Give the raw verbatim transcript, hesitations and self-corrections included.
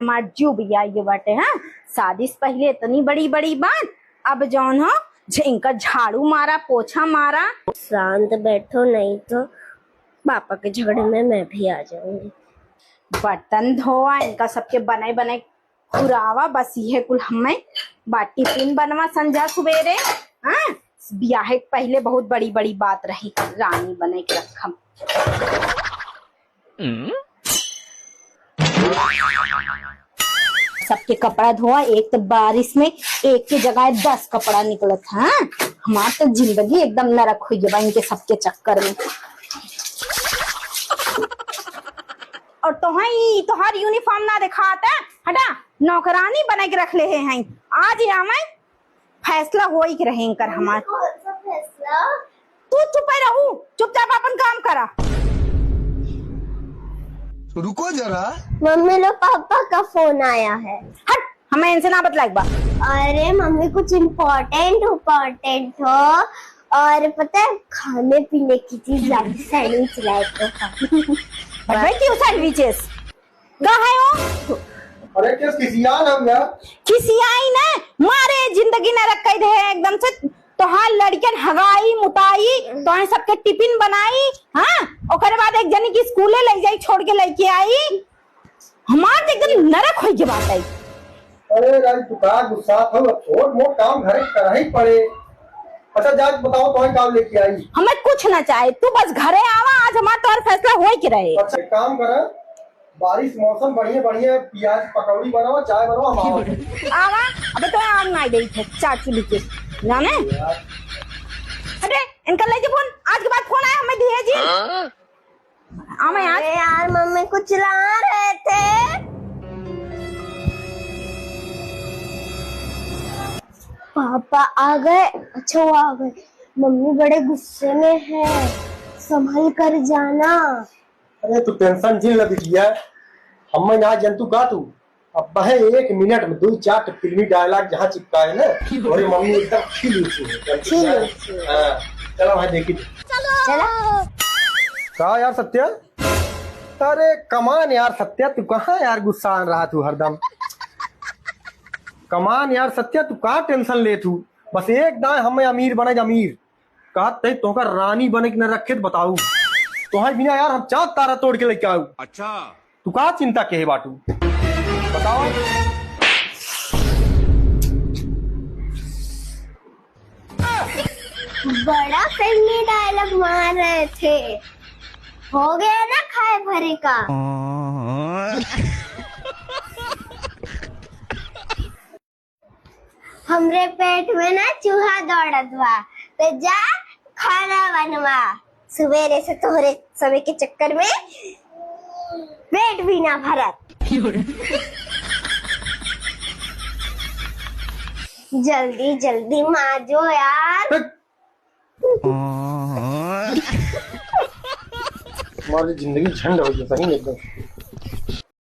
हमार जीव बिया ये बाटे, हाँ? शादी से पहिले इतनी बड़ी बड़ी बात, अब जौन हो झ-, इनका झाड़ू मारा, पोछा मारा। शांत बैठो, नहीं तो पापा के झगड़े में मैं भी आ जाऊंगी। बर्तन धोआ, इनका सबके बनाए बनाए खुरावा, बस इहे कुल हमें बा। टिफिन बनवा संझा सुबेरे, हाँ? बियाहे के पहिले बहुत बड़ी बड़ी बात रही, रानी बने के रखम। सबके कपड़ा धोआ, एक तो बारिश में एक के जगह दस कपड़ा निकलत है। हमार तो जिंदगी एकदम नरक हुई बा इनके सबके चक्कर में। और तोहई तोहार यूनिफॉर्म ना दिखात है, हटा, नौकरानी बना के रख ले हैं। आज ही आवे फैसला होई के रहे इनकर हमार। कौन सा फैसला? तू चुप ही रहू, चुपचाप अपन काम करा। रुको जरा। मम्मी लो, पापा का फोन आया है। हट, हमें इनसे ना बतलाएक बा। अरे मम्मी, कुछ इम्पोर्टेंट इम्पोर्टेंट हो, और पता है, खाने पीने की चीज लाके सैंडविच लाए तो। भाई क्यों सैंडविचेस? का है हो? अरे, किस खिसियान हम यार? खिसियाई ना, मारे जिंदगी नरक कई दे है एकदम से। तोहार लड़कन हगाई, मुताई, तोहे सबके टिफिन बनाई, हाँ? ओकरे बाद एक जनी की स्कूले ले जाई, छोड़ के लेके आई। हमार तो एकदम नरक होई के बात आई। अरे राज, तू का गुस्सा था? अब छोट मोट काम घरे करही पड़े। अच्छा, जाके बताओ, तोहे का लेके आई? हमें कुछ ना चाहे, तू बस घरे आवा, आज हमार तोर फैसला होई के रहे। अच्छा, एक काम करा, बारिश मौसम बढ़िया बढ़िया, प्याज पकौड़ी बनावा, चाय बनावा, हम आवा। आवा, अबे तो आन ना दे थे, चाचू लिखे, जाने? यार। अरे, इनका ले जी फोन, आज के बाद फोन आया हमें दिए जी। हाँ? आवा यार। अरे यार, मम्मी कुछ ला रहे थे। पापा आ गए, अच्छा वो आ गए। मम्मी बड़े गुस्से में है, संभल कर जाना। अरे तू टेंशन झेल ना बिटिया, हम ना जंतु का तू। अब है एक मिनट में दो चार ठो फिल्मी डायलॉग जहाँ चिपकाए ना, तोहरे मम्मी एकदम खिल उठी है। खिल उठी है। हाँ, चलो भाई देखी। चलो। का यार सत्या? अरे कमान यार सत्या, तू कहाँ यार गुस्सान रहा तू हरदम? कमान यार सत्या, तू का टेंशन ले तू? बस एक दाएं हमें अमीर बने अमीर। कहत तई तोहका रानी बने के न रखे त बताऊ। तोहरे बिना यार हम चाँद तारा तोड़ के लेके आऊ। अच्छा। तू का चिंता केहे बाटू? बताओ। बड़ा फिल्मी डायलॉग मार रहे थे, हो गया ना खाए भरे का। हमरे पेट में ना चूहा दौड़त बा, तो जा खाना बनवा। सुबेरे से तोहरे सबे के चक्कर में पेट भी ना भरत। जल्दी जल्दी माजो यार। हमारी जिंदगी झंड हो गई सही में एकदम।